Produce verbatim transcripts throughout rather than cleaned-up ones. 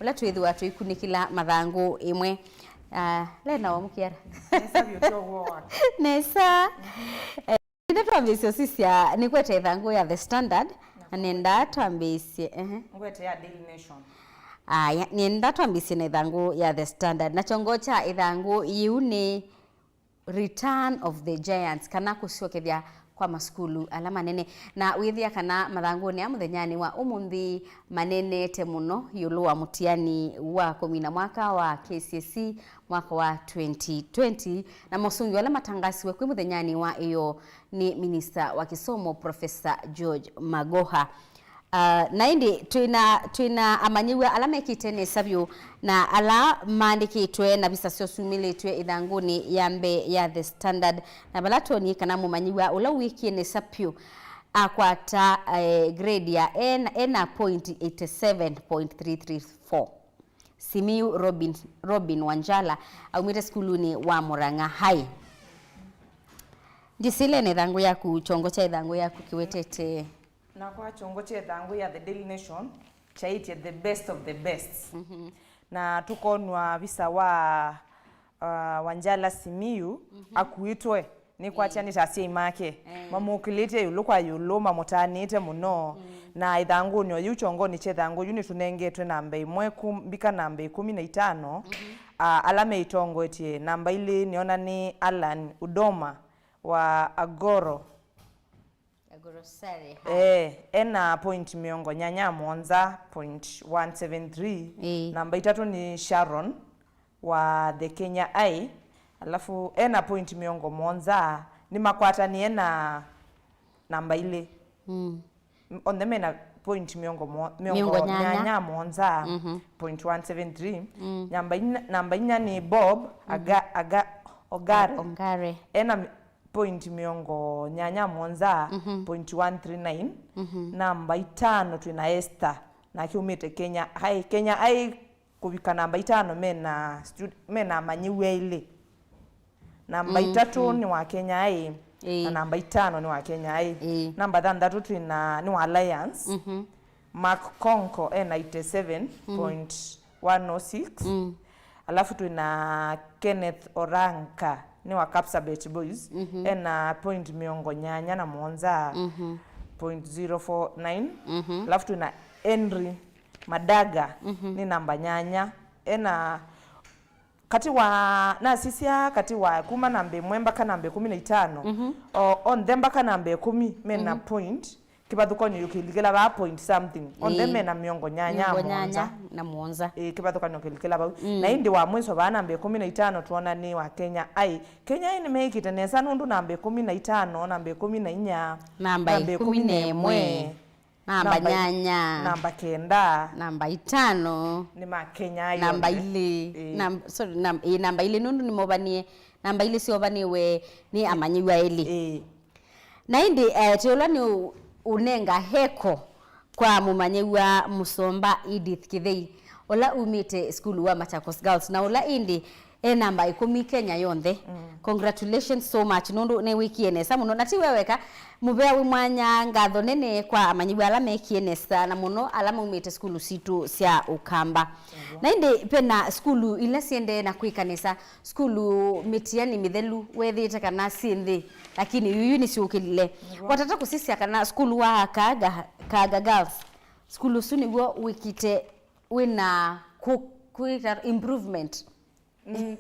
Ũla twĩthĩwa tũikunĩkĩla mathangũ ĩmwe. Ah, Lena wamũkĩara? Nesa vyũ, tyo w'o wake. Nesa. Eh, ĩndĩ twambĩĩsye ũsisya, nĩkwete ĩthangũ ya The Standard, na nenda twambĩĩsye, ehe. Ngwete ya Daily Nation. Aya, nenda twambĩĩsye na ĩthangũ ya The Standard. Na kyongo kya ĩthangũ yĩu nĩ Return of the Giants, kana kũsyokethya kwa masukulu ala manene. Na wĩthĩa kana mathangũnĩ aa mũthenyanĩ wa ũmũnthĩ maneenete mũno ĩũlũ wa mũtiani wa kũmina mwaka wa K C S E mwaka wa twenty twenty, na mosũngĩo ala matangasiwe kwĩ mũthenyanĩ wa ĩyoo nĩ minista wa kĩsomo, Professor George Magoha. Ah, na ĩndĩ twĩna, twĩna amanyĩw'a ala mekĩte nesa vyũ na ala maandĩkĩtwe na visa syoo syumĩlĩtw'e ĩthangũnĩ ya mbee ya The Standard, na vala twonie kana mũmanyĩw'a ũla wĩkie nesa vyũ akwata, eh, grade ya ena, ena point eighty seven point three three four. Simiyu Robin, Robin Wanjala aumĩte sukulunĩ wa Murang'a High. Ndisile na ĩthangũ yaku, kyongo kya ĩthangũ yaku kĩwetete. Nakwa kyongo kya ĩthangũ ya The Daily Nation kyaĩtye the best of the best. Na tũkonwa visa wa, uh, Wanjala Simiyu akuĩtwe nĩkwatya nĩ ta asyai make mamũkĩlĩtye ĩũlũ kwa ĩũlũ, mamũtanĩĩte mũno. Na ĩthangũnĩ o yĩu, kyongonĩ kya ĩthangũ yu nĩtũnengetwe namba ĩmwe ku-, mbika namba ĩkũmi na itano, ah, ala meĩtongoetye. Namba ilĩ nĩona nĩ Allan Udoma wa Agoro. Ee, ena point mĩongo nyanya mũonza point one seven three. Ĩĩ. Namba itatũ nĩ Sharon wa The Kenya Eye, alafu ena point mĩongo mũonza. Nĩmakwatanie na namba ilĩ. Mm. M-, onthe mena point mĩongo mo-, mĩongo nyanya mũonza point one seven three. Mm. Namba inya, namba inya nĩ Bob Aga-, Aga-, Ogare. Ongare. Ena mi-, point mĩongo nyanya mũonza point one three nine. Namba itano twĩ na Esther, nake umĩte Kenya High. Kenya High kũvika namba itano mena stud-, mena amanyĩw'a elĩ. Namba itatũ nĩ wa Kenya High, na namba itano nĩ wa Kenya High. Ĩĩ. Namba thanthatũ twĩ na, nĩ wa Alliance. Mark Konko ena eighty seven point one oh six. Mm. Alafu twĩ na Kenneth Oranka, nĩ wa Kapsabet Boys, ena point mĩongo nyanya na mũonza point zero four nine. Alafu twĩ na Henry Madaga, nĩ namba nyanya, ena katĩ wa, nasisya katĩ wa kuma namba ĩmwe mbaka namba ĩkũmi na itano, o, onthe mbaka namba ĩkũmi mena point. Kĩvathũkany'o yũkĩlikĩla vaa point something. Onthe mena mĩongo nyanya na mũonza. Mĩongo nyanya na mũonza. Ĩĩ, kĩvathũkany'o kĩlikĩla vau. Mm. Na ĩndĩ wa mwiso vaa namba ĩkũmi na itano twona nĩ wa Kenya High. Kenya High nĩmeĩkĩte nesa nũndũ namba ĩkũmi na itano, namba ĩkũmi na inya, namba ĩkũmi na ĩmwe, namba nyanya, namba kenda, namba itano nĩ ma Kenya High. Namba ilĩ. Ĩĩ. Nam-, sorry, nam-, ĩĩ, namba ilĩ nũndũ nĩmovanie. Namba ilĩ syovaniwe nĩ amanyĩw'a elĩ. Ĩĩ. Na ĩndĩ, eh, tĩ ũla nĩ ũ-, ũnenga heko kwa mũmanyĩw'a Mũsomba Edith Kĩthei, ũla umĩte sukulu wa Machakos Girls, na ũla ĩndĩ e namba ĩkũmi Kenya yonthe. Mm. Congratulations so much, nũndũ nĩwĩkie nesa mũno. Na ti we weka, mũvea wĩ mwanya, ngatho nene kwa amanyĩw'a ala mekie nesa, na mũno ala maumĩte sukulu sitũ sya Ũkamba. Nĩw'o. Na ĩndĩ vena sukulu ila siendee na kwĩka nesa, sukulu mĩtiani mĩthelu wethĩĩte kana syĩ nthĩ, lakini yuyu nĩsyũkĩlile. Nĩw'o. Watata kũsisya kana sukulu wa Kaaga, Kaaga Girls, sukulu ũsu nĩw'o wĩkĩte wĩna kũ-, kwĩta improvement. Mm.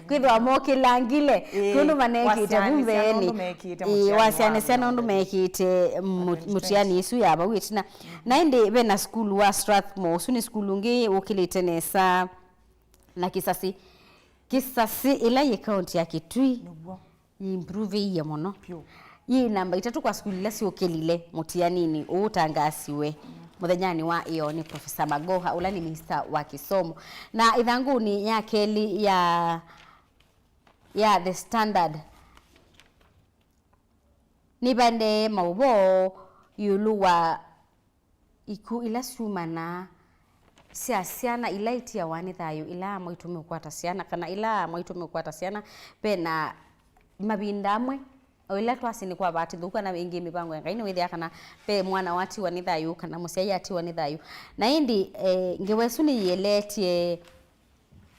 Kwĩthĩwa mokĩlangile, ĩĩ, nũndũ manekĩte vu mbeenĩ. Ĩĩ, wasyaanĩsya nũndũ mekĩte mũ-, mũtiani ĩsu ya vau ĩtina. Na ĩndĩ vena sukulu wa Strathmore, ũsu nĩ sukulu ũngĩ ũkĩlĩte nesa. Na Kisasi, Kisasi ĩla yĩ kaunti ya Kitui, nĩw'o, yĩimpruvĩie mũno. Vyũ. Yĩ namba itatũ kwa sukulu ila syũkĩlile mũtianinĩ ũũ ũtangaasiwe mũthenyanĩ wa ĩyoo nĩ Professor Magoha, ũla nĩ minista wa kĩsomo. Na ĩthangũnĩ ya kelĩ ya, ya The Standard, nĩvaendee maũvoo ĩũlũ wa ikw'ũ ila syumanaa sya syana ila itiawa nĩ thayũ, ila amwaitũ meũkwata syana, kana ila amwaitũ meũkwata syana, ve na mavinda amwe O ĩla twasĩ nĩkwavatĩthũku kana ĩngĩ mĩvango ya Ngai nĩwĩthĩa kana ve mwana watiwa nĩ thayũ, kana mũsyai atiwa nĩ thayũ. Na ĩndĩ, eh, ngewa ĩsu nĩyĩeleetye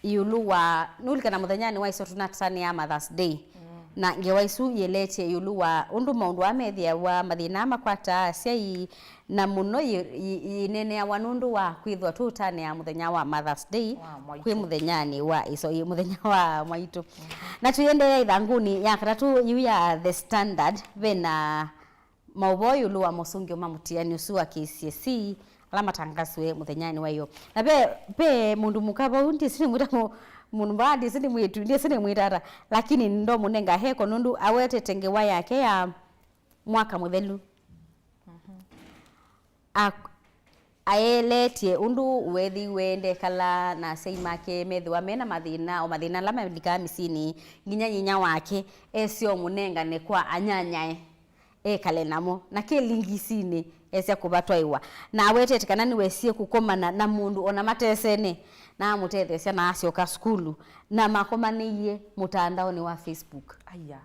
ĩũlũ wa, nũlikana mũthenyanĩ wa ĩsoo tũnatanĩa Mother's Day. Mm. Na ngewa ĩsu yĩeleetye ĩũlũ wa ũndũ maũndũ aa methĩawa, mathĩna aa makwataa asyai, na mũno yĩ-, yĩ-, yĩneeneawa nũndũ wa kwĩthwa tũũtanĩa mũthenya wa Mother's Day. Wa mwaitũ. Kwĩ mũthenyanĩ wa ĩsoo, ĩ, mũthenya wa mwaitũ. Mm-hmm. Na tũiendeea ĩthangũnĩ ya katatũ yu ya The Standard, ve na maũvoo ĩũlũ wa mosũngĩo ma mũtiani ũsu wa K C S E ala matangasiwe mũthenyanĩ wa ĩyo. Na ve, ve mũndũ mũka vau, ndĩsĩ nĩmwĩta mũ-, mũndũ mbaa, ndĩsĩ nĩ mwĩĩtu, ndĩsĩ nĩmwĩta ata, lakini ndomũnenga heko nũndũ awetete ngewa yake ya mwaka mũthelu. Mhm. A-, aeleetye ũndũ weethĩiwe ndekalaa na asyai make methĩwa mena mathĩna, o mathĩna ala malikaa mĩsyĩnĩ, nginya nyinya wake eseo mũnengane kwa anyanyae ekale namo, na kelĩ ngisinĩ esya kũvatwaĩwa. Na awetete kana nĩwesie kũkomana na mũndũ ona matesene, na amũtetheesya na asyoka sukulu, na makomanĩie mũtandaonĩ wa Facebook. Aya.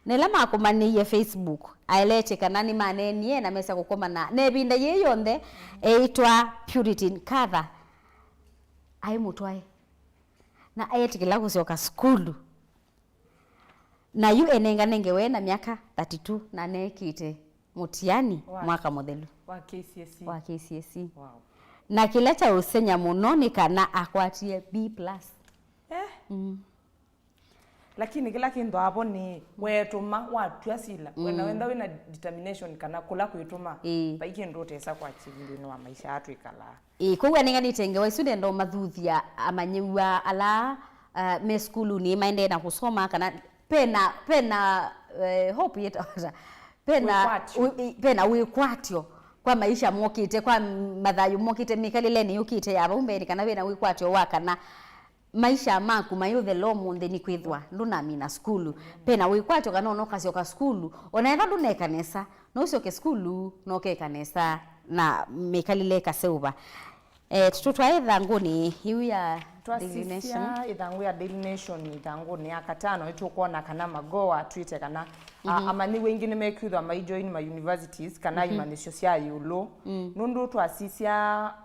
Na ĩla makomanĩie Facebook, aeleetye kana nĩmaneenie na mesya kũkomana, na ĩvinda yĩĩ yonthe eĩtwa Purity Nkatha aĩ mũtwae, na eetĩkĩla kũsyoka sukulu. Na yu enengane ngewa ena myaka thirty-two na neekĩte mũtiani wa, mwaka mũthelu wa K C S E. Wa K C S E. Wow. Na kĩla kyaũseng'ya mũno nĩ kana akwatie B plus. Eh? Mm. Lakini kĩla kĩndũ avo nĩ weetũma, watw'a sila. Mm. Wena wenda wĩna determination kana kũla kwĩtũma, ĩĩ, vai kĩndũ ũtesa kwa achieve nthĩnĩ wa maisha aa twĩkalaa. Ĩĩ, kwoou anenganĩte ngewa isu nenda ũmathuthya amanyĩw'a ala, uh, me sukulunĩ maendee na kũsoma, kana pena, pena, eh, hope yĩtawa ata? Pena wĩkwatyo. Wĩ-, ĩ-, pena wĩkwatyo kwa maisha mokĩte, kwa mathayũ mokĩte, mĩkalĩlenĩ yũkĩte ya vau mbeenĩ, kana pena wĩkwatyo wa kana maisha maku mayũthela ũmũnthĩ nĩkwĩthwa ndũnamina sukulu. Pena wĩkwatyo kana ona ũkasyoka sukulu, ona ethwa ndũneka nesa, no ũsyoke sukulu, na ũkeka nesa na mĩkalĩle ĩkaseũva. Eh, tũtwae ĩthangũnĩ yĩu ya Daily Nation. Twasisya ĩthangũ ya Daily Nation, ĩthangũnĩ ya katano, nĩtũkwona kana Magoha atwĩte kana, a, mhm, amanyĩw'a aingĩ nĩmekwĩthwa maijoin ma universities kana, mhm, imanyĩsyo sya ĩũlũ. Mm. Nũndũ twasisya,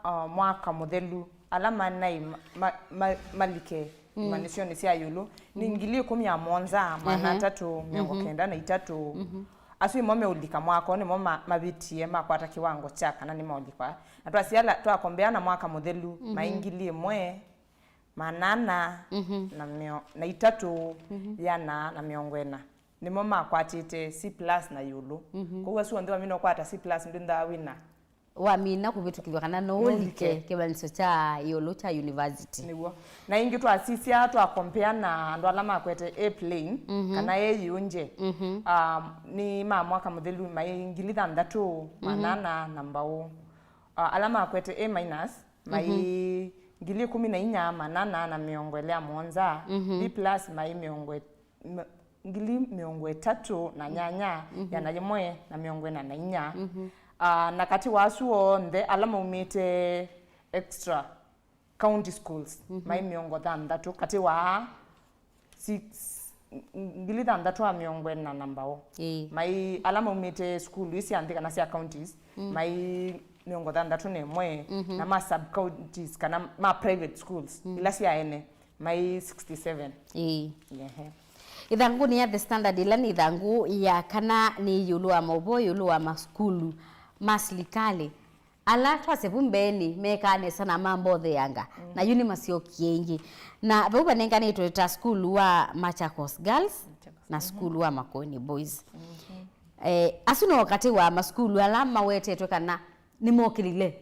a, mwaka mũthelu, ala manaĩ ma, ma, ma, malike, mm, imanyĩsyonĩ sya ĩũlũ, nĩ, mhm, ngili ĩkũmi na mũonza, maana, mhm, atatũ, mĩongo, mhm, kenda na itatũ. Mhm. Asu nĩmo meũlika mwaka ũũ, nĩmo ma, mavĩtie, makwata kĩwango kya kana nĩmaũlikwa. Na twasya ala, twakombea na mwaka mũthelu, mhm, maĩ ngili ĩmwe, maana ana, mhm, na mĩo-, na itatũ, mhm, ĩana na mĩongo ĩna. Nĩmo makwatĩte C plus na ĩũlũ. Mhm. Kwoou asu onthe wamina ũkwata C plus ndwĩnthaa wĩna wamina kũvĩtũkĩthw'a kana no ũlike, nũlike kĩmanyĩsyo kya ĩũlũ kya university. Nĩw'o. Na ĩngĩ twasisya, twa compare na andũ ala makwete A plain, mhm, kana A yĩũngye, mhm, um, nĩ ma mwaka mũthelu maĩ ngili thanthatũ, mhm, maana ana na mbaũ. Uh, ala makwete A minus maĩ, mhm, ngili ĩkũmi na inya, maana ana na mĩongo ĩlĩ na mũonza, mhm, B plus maĩ mĩongo ĩt-, m-, ngili mĩongo ĩtatũ na nyanya, mhm, ĩana yĩmwe na mĩongo ĩna na inya. Mhm. Ah, na katĩ wa asu onthe ala maumĩte extra county schools, mhm, maĩ mĩongo thanthatũ, katĩ wa six, ngili thanthatũ na mĩongo ĩna na mbaũ. Ĩĩ. Maĩ ala maumĩte sukulu ii sya nthĩ kana sya counties, mm, maĩ mĩongo thanthatũ na ĩmwe, mhm, na ma sub counties kana ma private schools, mm, ila sya ene, maĩ sixty-seven. Ĩĩ. Ehe. Ĩthangũnĩ ya The Standard, ĩla nĩ ĩthangũ ya kana, nĩ ĩũlũ wa maũvoo ĩũlũ wa masukulu ma silikalĩ ala twasya vu mbeenĩ mekaa nesa na mambotheanga, mm, na yu nĩmasyokie ĩngĩ. Na vau vanenganĩtwe ta sukulu wa Machakos Girls, Machakos, na, mhm, sukulu wa Makueni Boys. Mhm. Eh, asu no katĩ wa masukulu ala mawetetwe kana nĩmokĩlile.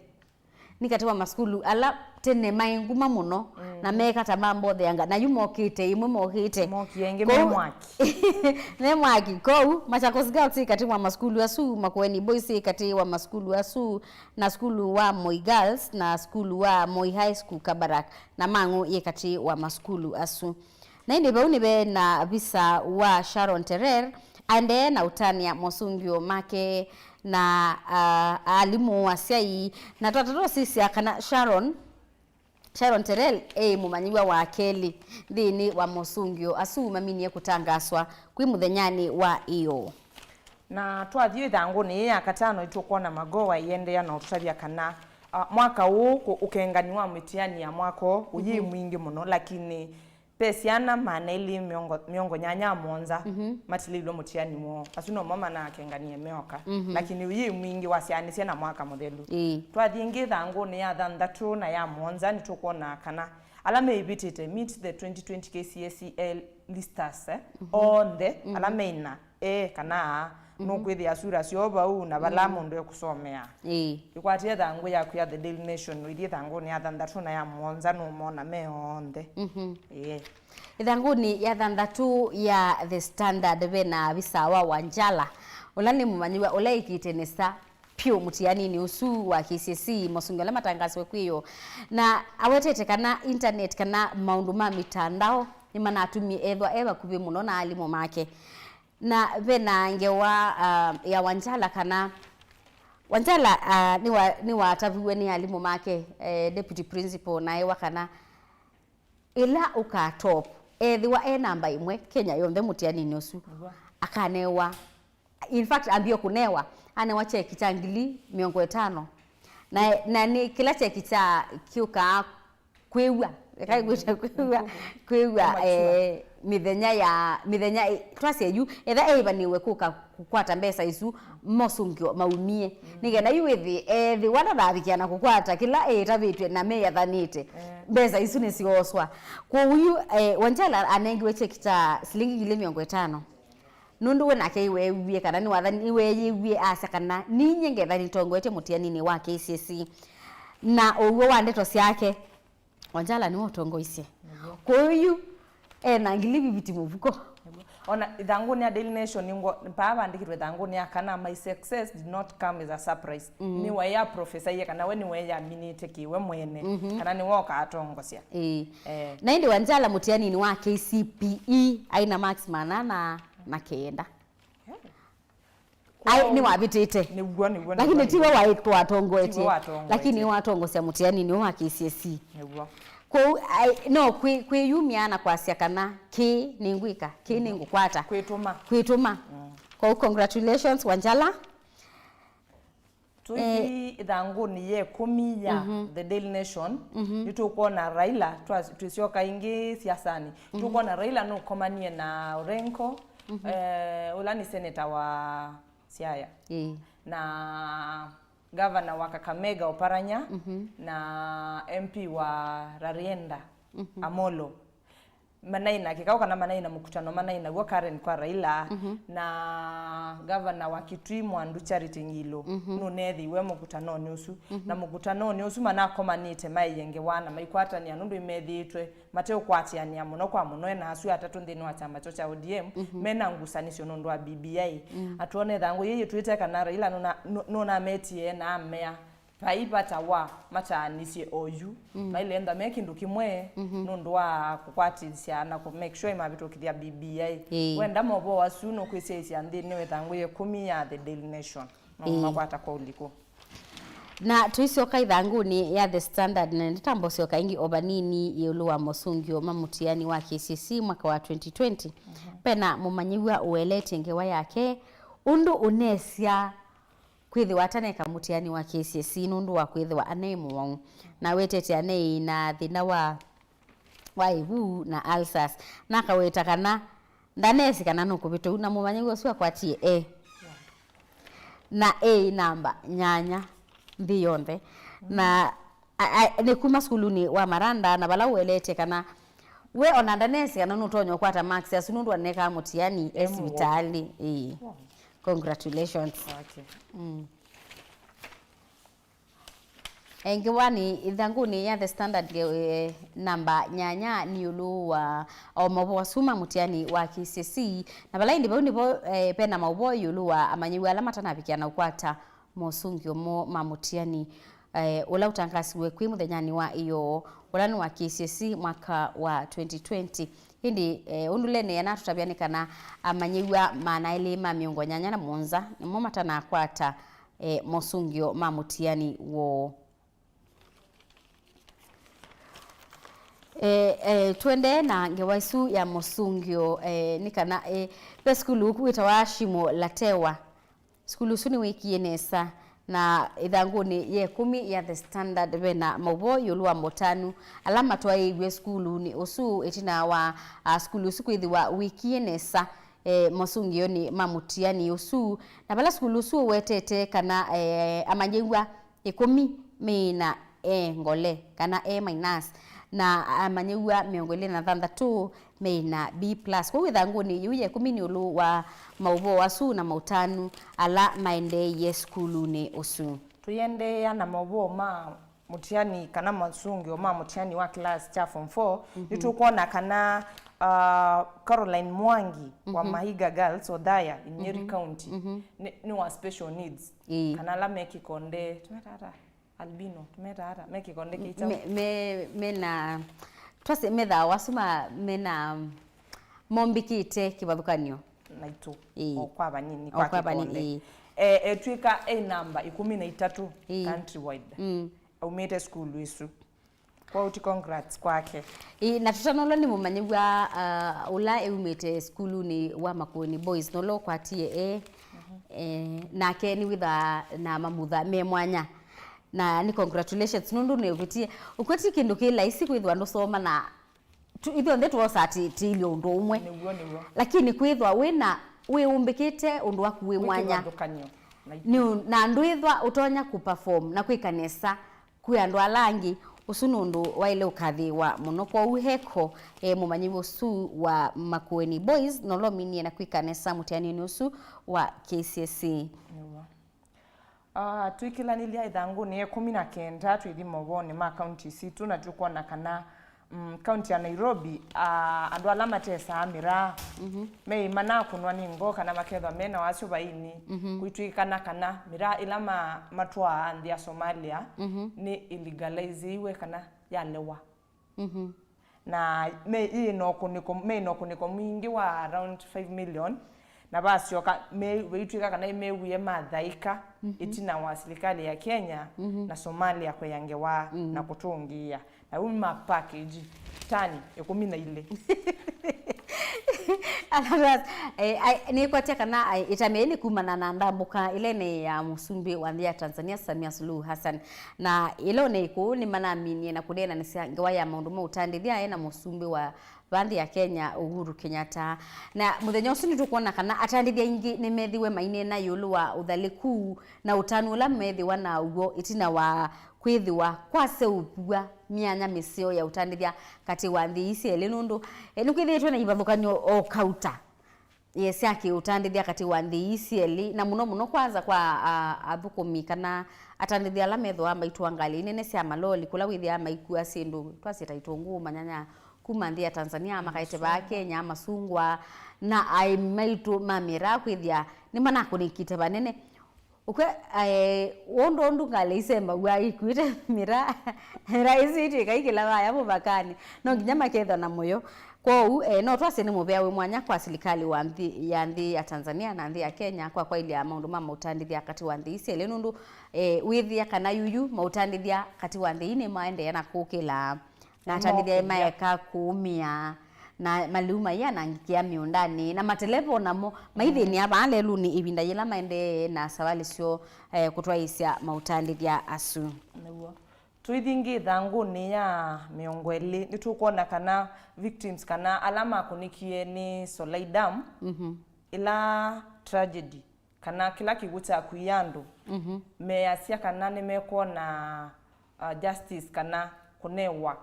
Nĩ katĩ wa masukulu ala tene maĩ nguma mũno, mm, na meka ta mambotheanga, na yu mokĩte, ĩmwe mokĩte. Mokie ĩngĩ me mwaki. Me mwaki. Kwoou, Machakos Girls ĩ katĩ wa masukulu asu, Makueni Boys ĩ katĩ wa masukulu asu, na sukulu wa Moi Girls, na sukulu wa Moi High School Kabarak, na Mang'u yĩ katĩ wa masukulu asu. Na ĩndĩ vau nĩve na visa wa Sharon Terer, aendee na ũtanĩa mosũngĩo make na, ah, alimũ, asyai, na twatata ũsisya kana Sharon Sharon Terrell e mũmanyĩw'a wa kelĩ nthĩnĩ wa mosũngĩo asu maminie kũtangaswa kwĩ mũthenyanĩ wa ĩyoo. Na twathi ĩthangũnĩ yĩĩ ya katano, nĩtũkwona Magoha aiendeea na ũtũtavya kana, ah, mwaka ũũ kũ-, ũkengani wa mĩtiani ya mwaka ũũ ũyĩ mwingĩ mũno, lakini ve syana maana elĩ mĩongo, mĩongo nyanya mũonza matileilwe mũtiani woo. Asu nomo manakenganie meoka. Lakini ũyĩ mwingĩ wasyaanĩsye na mwaka mũthelu. Ĩĩ. Twathi ĩngĩ ĩthangũnĩ ya thanthatũ na ya mũonza, nĩtũkwona kana ala meĩvĩtĩte meet the twenty twenty K C S E A listers, eh, onthe, ala meina e kana aa, nũkwĩthĩa sura syoo vau na vala mũndũ ekũsomea. Ĩĩ. Ĩkwatĩe ĩthangũ yaku ya The Daily Nation, ũithi ĩthangũnĩ ya thanthatũ na ya mũonza, nũmona me onthe. Ĩĩ. Ĩthangũnĩ ya thanthatũ ya The Standard ve na avisa wa Wanjala, ũla nĩ mũmanyĩw'a ũla ĩkĩte nesa vyũ mũtianinĩ ũsu wa K C S E, mosũngĩo ala matangasiwe kwĩyo, na awetete kana internet kana maũndũ ma mĩtandao nĩmanatumie ethwa e vakuvĩ mũno na alimũ make. Na ve na ngewa, ah, ya Wanjala kana Wanjala, ah, nĩwa-, nĩwataviw'e nĩ alimũ make, eh, deputy principal, na ewa kana ĩla ũka top, ethĩwa e namba ĩmwe Kenya yonthe mũtianinĩ ũsu, akanewa, in fact, ambie kũnewa, anewa cheki kya ngili mĩongo ĩtano. Na, na nĩ kĩla cheki kya kĩũkaa kwĩw'a, eka kwĩta kwĩw'a, kwĩw'a, eh, mĩthenya ya, mĩthenya, eh, twasye yu, etha eĩvanĩwe kũka kũkwata mbesa isu, mosũngĩo maumie. Nĩ kenda yu wĩthĩ, ethĩwa ndanavikĩa na kũkwata kĩla ĩtavĩtw'e na meyathanĩte, mbesa isu nĩsyooswa. Kwoou yu, eh, Wanjala anengiwe cheki kya silingi ngili mĩongo ĩtano. Nũndũ we nake iweewie kana nĩwatha-, nĩweeyĩwie asya kana ninyie ngetha nĩtongoetye mũtianinĩ wa K C S E. Na ũw'o wa ndeto syake, Wanjala nĩwe ũtongoisye. Nĩw'o. Kwoou yu ena ngili viviti mũvuko. Nĩw'o. Ona ĩthangũnĩ ya Daily Nation, nĩngwo, paa vandĩkĩtwe ĩthangũnĩ ya kana, "My success did not come as a surprise." Nĩweeyaprophesaiye kana we nĩweeyaminĩte kĩwe mwene, kana nĩwe ũkaatongosya. Ĩĩ. Eh. Na ĩndĩ Wanjala mũtianinĩ wa K C P E aina marks maana na, na kenda. Ai, nĩwavĩtĩte. Nĩw'o, nĩw'o, lakini nĩw'o, tiwe nĩw'o. Waĩ-, watongoetie. Tiwe watongoetie. Lakini watongosya mũtianinĩ ũũ wa K C S E. Nĩw'o. Kwoou, ai, no kwĩ-, kwĩyumya na kwasya kana kĩĩ nĩngwĩka, kĩĩ nĩngũkwata. Kwĩtũma. Kwĩtũma. Kwoou, congratulations, Wanjala. Tũithi ĩthangũnĩ ya ĩkũmi ya The Daily Nation, nĩtũkwona Raila, twa-, twĩsyoka ĩngĩ siasanĩ. Tũkwona Raila nũkomanie na Orengo, eh, ũla nĩ seneta wa Siaya. Ĩĩ. Na gavana wa Kakamega Oparanya, na M P wa Rarieda Amolo. Manaina kĩkaũ kana manaina mũkutano manainaw'o Karen kwa Raila, na gavana wa Kitui Mwandu Charity Ngilu nũneethĩiwe mũkutanonĩ ũsu. Na mũkutanonĩ ũsu manakomanĩte maĩe ngewa na maikwatanĩa nũndũ imethĩĩtwe mateũkwatĩanĩa mũno kwa mũno ena asu atatũ nthĩnĩ wa kyama kyo kya O D M mena ngusanĩsyo nũndũ wa B B I. Atwona ĩthangũ yĩĩ yĩtwĩte kana Raila nũna-, nũ-, nũnametie na amea vai vata wa mataanisye oyu. Mailenda me kĩndũ kĩmwe nũndũ wa kũkwatĩsya na kũ make sure imavĩtũkĩthya B B I. Ĩĩ. Wenda maũvoo asu nũkwĩsyaĩĩsya nthĩnĩ wa ĩthangũ ya ĩkũmi ya The Daily Nation. Maũmakwata kwa ũliku. Na tũisyoka ĩthangũnĩ ya The Standard, na nĩtamba ũsyoka ĩngĩ o vanini ĩũlũ wa mosũngĩo ma mũtiani wa K C S E mwaka wa twenty twenty. Pena mũmanyĩw'a ũeleetye ngewa yake ũndũ ũnesya kwĩthĩwa ataneka mũtiani wa K C S E nũndũ wa kwĩthĩwa anaĩ mũwau, na awetete anaĩ na thĩna wa, wa ĩvu na ulcers, na akaweta kana ndanesĩ kana nũkũvĩtũu, na mũmanyĩw'a ũsu akwatie e na e namba nyanya nthĩ yonthe, na a, a, nĩ kuma sukulunĩ wa Maranda, na vala ũeleetye kana we ona ndanesĩ kana nũtonya ũkwata marks asu nũndũ anekaa mũtiani e sivitalĩ. Ĩĩ. Congratulations. Okay. Mm. Ĩngĩ wa nĩ ĩthangũnĩ ya The Standard, eh, namba nyanya nĩ ĩũlũ wa o maũvoo asu ma mũtiani wa K C S E, na vala ĩndĩ vau nĩvo, eh, pena maũvoo ĩũlũ wa amanyĩw'a ala matanavikĩa na ũkwata mosũngĩo moo ma mũtiani, eh, ũla ũtangasiwe kwĩ mũthenyanĩ wa ĩyoo, ũla nĩ wa K C S E mwaka wa twenty twenty. Ĩndĩ, eh, ũndũ Lene anatũtavya nĩ kana amanyĩw'a maana elĩ ma mĩongo nyanya na mũonza nĩmo matanakwata, eh, mosũngĩo ma mũtiani woo. E, e, tũendee na ngewa ĩsu ya mũsũngĩo, e, nĩ kana, e, ve sukulu wĩtawa Shimo la Tewa. Sukulu ũsu nĩwĩkie nesa, na ĩthangũnĩ ya ĩkũmi ya The Standard vena maũvoo ĩũlũ wa motanu ala matwaĩĩw'e sukulunĩ ũsu ĩtina wa, a, sukulu ũsu kwĩthĩwa wĩkie nesa, e, mosũngĩonĩ ma mũtiani ũsu, na vala sukulu ũsu ũwetete kana, e, amanyĩw'a ĩkũmi meĩ na E ngole, kana E minus, na amanyĩw'a mĩongo ĩlĩ na thanthatũ meĩ na B plus. Kwoou ĩthangũnĩ yĩu ya ĩkũmi nĩ ĩũlũ wa maũvoo asu na maũtanu ala maendeeie sukulunĩ ũsu. Tũiendeea na maũvoo ma mũtiani kana masũngĩo ma mũtiani wa class kya form four, nĩtũkwona kana, uh, Caroline Mwangi wa Mahiga Girls, Othaya, in Nyeri County, nĩ, nĩ wa special needs. Ĩĩ. Kana ala me kĩkonde, tũmetawa ata? Albino, tũmetawa ata? Me kĩkonde kĩkyaũ? Me, me, mena, twasye methaa asu ma, mena, mombĩkĩte kĩvathũkany'o naitũ. Ĩĩ. O kwa vanini, o kwa kĩkonde. Ĩĩ. E, etw'ĩka e namba ĩkũmi na itatũ countrywide. Mm. Aumĩte sukulu ĩsu. Kwoou ti congrats kwake. Ĩĩ, na tũtanolwa nĩ mũmanyĩw'a, uh, ũla eumĩte sukulunĩ wa Makueni Boys, nola ũkwatie E, eh, nake nĩwĩthaa na mamutha me mwanya. Na nĩ congratulations, nũndũ nĩũvĩtie, ũkwĩti kĩndũ kĩ laisi kwĩthĩwa ndũsoma na tu-, ithyonthe tuosa atĩ tĩilye ũndũ ũmwe. Nĩw'o, nĩw'o. Lakini kwĩthwa wĩna, wĩumbĩkĩte ũndũ waku wĩ mwanya. Wĩ kĩvathũkany'o na itũ. Nĩ ũ-, na ndwĩthwa ũtonya kũperform na kwĩka nesa kwĩ andũ ala angĩ, ũsu nĩ ũndũ waĩle ũkathĩĩwa mũno. Kwoou heko, e, mũmanyĩw'a ũsu wa Makueni Boys, nola ũminie na kwĩka nesa mũtianĩonĩ ũsu wa K C S E. Nĩw'o. Ah, twĩkĩlanĩlya ĩthangũnĩ ya ĩkũmi na kenda, twĩthi maũvoonĩ ma kaunti sitũ, na tũkwona kana, mm, kaunti ya Nairobi, ah, andũ ala matesaa mĩraa, meĩ manakũnwa nĩ ngoo kana makethwa mena wasyo vaini, kwĩtw'ĩkana kana mĩraa ĩla ma-, matwaa nthĩ ya Somalia nĩ illegalizeiwe kana yalewa. Na me, ĩ na ũkũnĩko, me na ũkũnĩko mwingĩ wa around five million, na vasyoka me, veitw'ĩka kana mewie mathaĩka ĩtina wa silikalĩ ya Kenya na Somalia kwĩa ngewa na kũtũngĩĩa. Na ũu ma package tani ĩkũmi na ilĩ. Alafu, eh, ai, nĩkwatya kana, ai, ĩtamĩa ĩĩ nĩ kumana na ndambũka ĩla ĩnene ya mũsumbĩ wa nthĩ ya Tanzania, Samia Suluhu Hassan. Na ĩla ũnei kũu nĩmanaminie na kũneenanĩsya ngewa ya maũndũ ma ũtandĩthya aĩ na mũsumbĩ wa va nthĩ ya Kenya, Uhuru Kenyatta. Na mũthenya ũsu nĩtũkwona kana atandĩthya aingĩ nĩmethiwe maineena ĩũlũ wa ũthalĩku na ũtanu ũla methĩwa naw'o ĩtina wa kwĩthĩwa kwaseũvw'a myanya mĩseo ya ũtandĩthya katĩ wa nthĩ ii syelĩ, nũndũ, eh, nĩkwĩthĩĩtwe na ivathũkany'o o kauta. Yes, ya kĩũtandĩthya katĩ wa nthĩ ii syelĩ, na mũno mũno kwanza kwa, a, athũkũmi kana atandĩthya ala methĩawa maitũa ngalĩ nene sya maloli, kũla wĩthĩaa maikua syĩndũ twasye ta itũngũũ, manyanya, kuma nthĩ ya Tanzania makaete vaa Kenya, masungwa, na aĩmi maitũ ma mĩraa kwĩthĩa nĩmanakũnĩkĩte vanene. Ũkw'a, eh, ũndũ ũndũ ngalĩ isembaw'a ikuĩte mĩraa, mĩraa ĩsu itw'ĩka ikĩla vaya mũvakanĩ, no nginya makethwa na mũyo. Kwoou, eh, no twasye nĩ mũvea wĩ mwanya kwa silikalĩ wa nthĩ, ya nthĩ ya Tanzania na nthĩ ya Kenya kwa kwaĩlya maũndũ ma maũtandĩthya katĩ wa nthĩ ii syelĩ, nũndũ, eh, wĩthĩa kana yuyu maũtandĩthya katĩ wa nthĩ ii nĩmaendeea na kũkĩla. Na atandĩthya maeka kũũmĩa, na malĩu maianangĩkĩa mĩũndanĩ, na mateleva o namo maithĩnĩa vaa lelũnĩ ĩvinda yĩla maendee na savalĩ syoo, eh, kũtwaĩĩsya maũtandĩthya asu. Nĩw'o. Tũithi ĩngĩ ĩthangũnĩ ya mĩongo ĩlĩ, nĩtũkwona kana victims kana ala makũnĩkie nĩ Solai Dam, ĩla tragedy kana kĩla kĩw'ũ kya kũia andũ, measya kana nĩmekwona, uh, justice kana kũnewa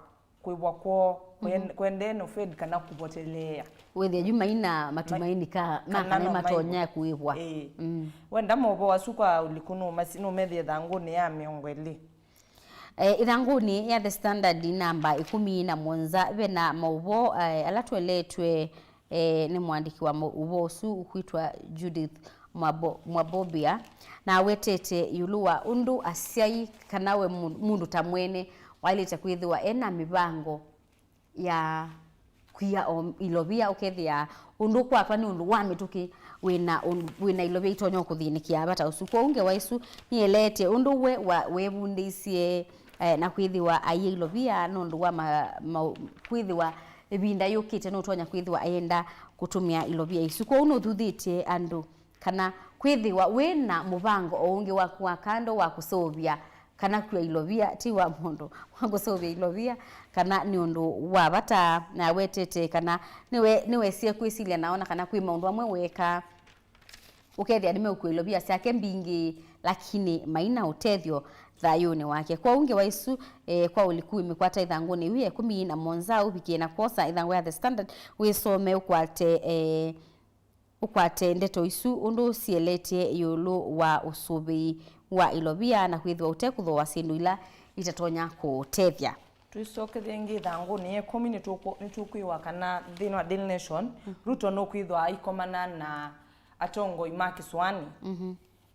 kwĩw'a kwoo kũen-, kũendee na ũfeli kana kũvoteleea. Wĩthĩa yu maina matumaini ka, ma kana no matonya kũĩvwa. Ĩĩ. Wenda maũvoo asu kwa ũliku nũmasi-, nũmethĩe ĩthangũnĩ ya mĩongo ĩlĩ. Eh, ĩthangũnĩ ya The Standard namba ĩkũmi na mũonza vena maũvoo, eh, ala tũeletwe, eh, nĩ mũandĩki wa mo-, ũvoo ũsu ũkwĩtwa Judith Mwabo-, Mwabobia, na awetete ĩũlũ wa ũndũ asyai kana we mu-, mũndũ ta mwene waĩlĩte kwĩthĩwa ena mĩvango ya kwia o ilovia, ũkethĩa ũndũ ũkwatwa nĩ ũndũ wa mĩtũkĩ wĩna ũn-, wĩna ilovia itonya kũthĩnĩkĩa vata ũsu. Kwoou ngewa ĩsu nĩeleetye ũndũ we wa, wevundĩisye, eh, na kwĩthĩwa aiya ilovia nũndũ wa ma, ma, kwĩthĩwa ĩvinda yũkĩte nũtonya kwĩthĩwa ayenda kũtũmĩa ilovia isu. Kwoou nũthuthĩtye andũ kana kwĩthĩwa wĩ na mũvango o ũngĩ waku wa kando wa kũseũvya kana kua ilovia, ti wa mũndũ wa kũseũvya ilovia, kana nĩ ũndũ wa vata. Na awetete kana nĩwe, nĩwesie kwĩsilya na ona kana kwĩ maũndũ amwe weekaa ũkethĩa nĩmeũkua ilovia syake mbingĩ, lakini maina ũtethyo thayũnĩ wake. Kwoou ngewa isu, eh, kwa ũliku wĩmĩkwata ĩthangũnĩ yu ya ĩkũmi na mũonza ũvikĩe na kwosa ĩthangũ ya The Standard wĩsome ũkwate, eh, ũkwate ndeto isu ũndũ sieletie ĩũlũ wa ũsũvĩi wa ilovia na kwĩthĩwa ũtekũthooa syĩndũ ila itatonya kũũtethya. Twĩsokethye ĩngĩ ĩthangũnĩ ya ĩkũmi, nĩtũkwĩwa kana nthĩnĩ wa Daily Nation, Ruto nũkwĩthwa aikomana na atongoi ma kĩsũanĩ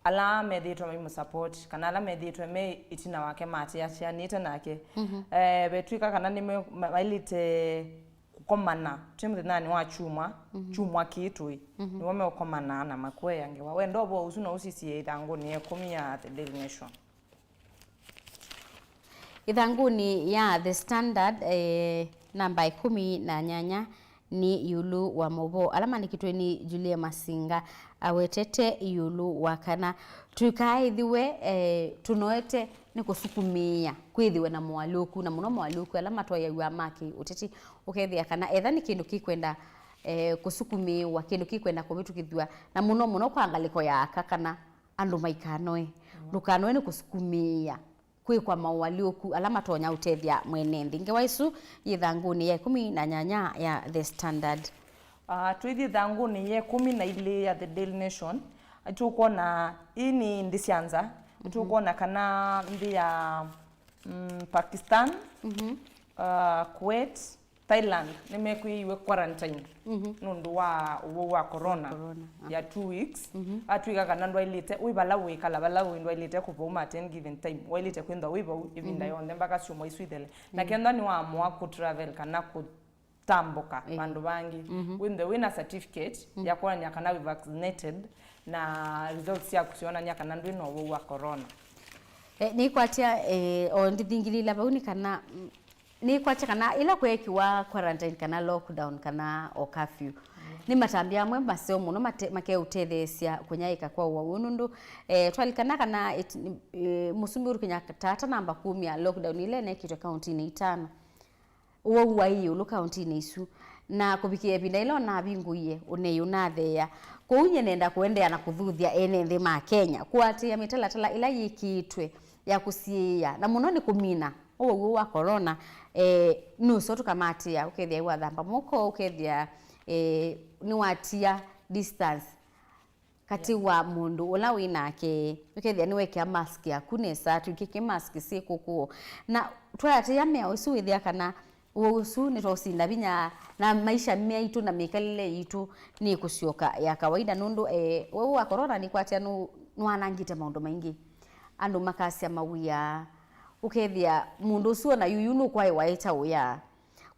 ala methĩĩtwe maimũsupport, kana ala methĩĩtwe me ĩtina wake maatĩatĩanĩte nake. Eh, vetw'ĩka kana nĩme- ma- maĩlĩte kũkomana twĩ mũthenyanĩ wa kyumwa, kyumwa kĩĩ tũĩ, nĩvo meũkomana na makuea ngewa. Wenda ũvoo ũsu no ũsisye ĩthangũnĩ ya ĩkũmi ya The Daily Nation. Ĩthangũnĩ ya The Standard, eh, namba ĩkũmi na nyanya nĩ ĩũlũ wa maũvoo ala maandĩkĩtwe nĩ Julie Masinga. Awetete ĩũlũ wa kana tũikaaĩthĩwe, eh, tũnoete nĩ kũsukumĩĩa kwĩthĩwe na moalyũku, na mũno moalyũku ala matwaĩaw'a ma kĩ-ũteti, ũkethĩa kana etha nĩ kĩndũ kĩkwenda, eh, kũsukumĩĩwa, kĩndũ kĩkwenda kũvĩtũkĩthw'a, na mũno mũno kwa ngalĩko ya aka kana andũ maikanoe. Ndũkanoe nĩ kũsukumĩĩa kwĩkwa maũalyũku ala matonya ũtethya mwene nthĩ. Ngewa ĩsu yĩ ĩthangũnĩ ya ĩkũmi na nyanya ya The Standard. Ah, twĩthi ĩthangũnĩ ya ĩkũmi na ilĩ ya The Daily Nation, nĩtũkwona, ii nĩ nthĩ sya nza, nĩtũkwona kana nthĩ ya, mm, Pakistan, ah, Kuwait, Thailand nĩmekwĩiwe quarantine nũndũ wa ũwau wa corona ya two weeks. Atw'ĩka kana ndwaĩlĩte, wĩ vala wĩkala, vala wĩ, ndwaĩlĩte kũvauma at any given time, waĩlĩte kwĩthwa wĩ vau ĩvinda yonthe mpaka syumwa isu ithele. Na kethwa nĩwaamũa kũ travel kana kũtambũka vandũ vangĩ, wĩthwe wĩna certificate ya kwonany'a kana wĩ vaccinated na results syaku syonany'a kana ndwĩ na ũwau wa corona. Eh, nĩkwatya, eh, o ndithingilila vau nĩ kana, mm, nĩkwatya kana ĩla kweekiwa quarantine kana lockdown kana o curfew, nĩ matambya amwe maseo mũno mate- makeũtetheesya kũnyaĩĩka kwa ũwau ũũ nũndũ, eh, twalikana kana it- eh, Mũsumbĩ Uhuru Kenyatta atanamba kumya lockdown ĩla ĩneekĩtwe kauntinĩ itano, ũwau waĩ ĩũlũ kauntinĩ isu, na kũvikĩa ĩvinda yĩla ũnavingũie, ũnei ũnatheea. Kwoou nyie nenda kũendeea na kũthuthya ene nthĩ ma Kenya kũatĩĩa mĩtalatala ĩla yĩkĩĩtwe ya kũsiĩĩa, na mũno nĩ kũmina ũwau ũũ wa corona. Eh, nũseo tũkamatĩĩa, ũkethĩa wathamba moko, ũkethĩa, eh, nĩwatia distance katĩ wa mũndũ ũla wĩ nake, ũkethĩa nĩwekĩa mask yaku nesa, twĩkĩke mask syĩ kũkũ. Na twayatĩĩa mĩao ĩsu wĩthĩa kana ũwau ũsu nĩtwaũsinda vinya, na maisha maitũ na mĩkalĩle yitũ nĩkũsyoka ya kawaida, nũndũ, eh, ũwau wa corona nĩkwatya nũ- nĩwanangĩte maũndũ maingĩ. Andũ makasya mawĩa, ũkethĩa mũndũ ũsu ona yuyu nũkwaĩwa ĩta ũya.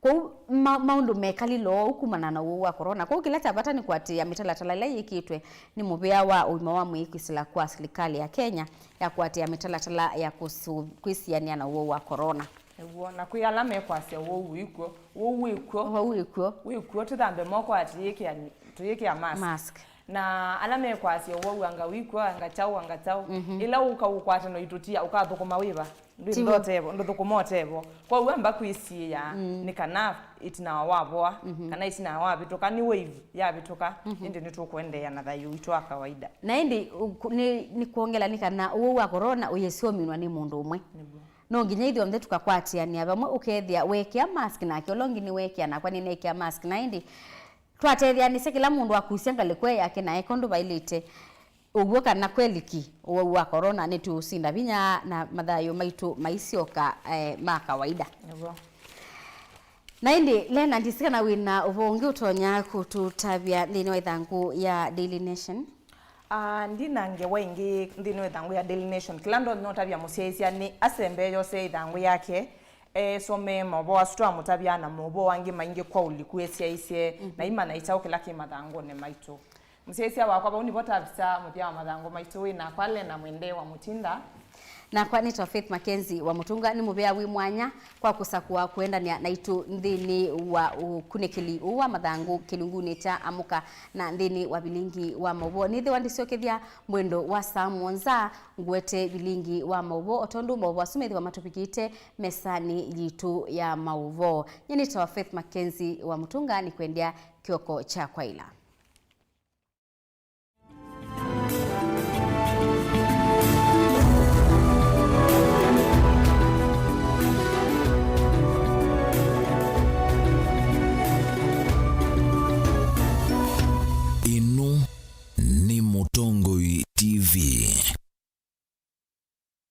Kwoou ma- maũndũ mekalile oou kumana na ũwau wa corona. Kwoou kĩla kya vata nĩ kũatĩĩa mĩtalatala ĩla yĩkĩtwe nĩ mũvĩa wa ũima wa mwĩĩ kwĩsĩla kwa silikalĩ ya Kenya ya kũatĩĩa mĩtalatala ya kũsũ- kwĩsianĩa na ũwau wa corona. Nĩw'o, na kwĩ ala mekwasya ũwau wĩkw'o, ũwau wĩkw'o, ũwau wĩkw'o, wĩkw'o, tũthambe moko atĩ yĩkĩa- tũyĩkĩa mask. Mask. Na ala mekwasya ũwau anga wĩkw'o, anga kyaũ, anga kyaũ, ĩla ũka ũkwata no itũtia, ũkathũkũma wĩva? Ndwĩtha ũtevo, ndũthũkũma ũtevo. Kwoou amba kwĩsiĩĩa nĩ kana ĩtina wa wavoa, kana ĩtina wa wavĩtũka, nĩ wave yavĩtũka, ĩndĩ nĩtũkũendeea na thayũ witũ wa kawaida. Na ĩndĩ, ũ- kũ- nĩ- nĩ kwongela nĩ kana ũwau wa corona ũyĩsyominwa nĩ mũndũ ũmwe. Nĩw'o. No nginya ithyonthe tũkakwatĩanĩa vamwe, ũkethĩa weekĩa mask nake ũla ũngĩ nĩweekĩa, nakwa nĩneekĩa mask. Na ĩndĩ twatetheanĩsya kĩla mũndũ akusya ngalĩko ĩ yake na eka ũndũ vaĩlĩte, ũw'o kana kweliki ũwau wa corona nĩtũũsinda vinya na mathayũ maitũ maisyoka, eh, ma kawaida. Nĩw'o. Na ĩndĩ, Lena, ndisi kana wĩ na ũvoo ũngĩ ũtonya kũtũtavya nthĩnĩ wa ĩthangũ ya Daily Nation? Ah, ndi na ngewa ĩngĩ nthĩnĩ wa ĩthangũ ya Daily Nation. Kĩla ndonya ũtavya mũsyaĩĩsya nĩ asembe yose ĩthangũ yake, esome maũvoo asu twamũtavya na maũvoo angĩ maingĩ kwa ũliku esyaĩĩsye, na imanya ĩkyaũ kĩla kĩ mathangũnĩ maitũ. Mũsyaĩĩsya wakwa, vau nĩvo tavisa mũthya wa mathangũ maitũ. Wĩ nakwa Lena Mwende wa Mũtinda. Nakwa nĩtawa Faith Mackenzie wa Mũtũnga, nĩ mũvea wĩ mwanya kwa kũsakũa kũendanĩa naitũ nthĩnĩ wa ũkunĩkĩli ũũ wa mathangũ kĩlungunĩ kya Amũka, na nthĩnĩ wa vilingi wa maũvoo. Nĩthĩwa ndĩsyokethya mwendo wa saa mũonza ngũete vilingi wa maũvoo, o tondũ maũvoo asu methĩwa matũvikĩte mesanĩ yitũ ya maũvoo. Nyie nĩtawa Faith Mackenzie wa Mũtũnga, nĩkwendea kĩoko kya kwaĩla.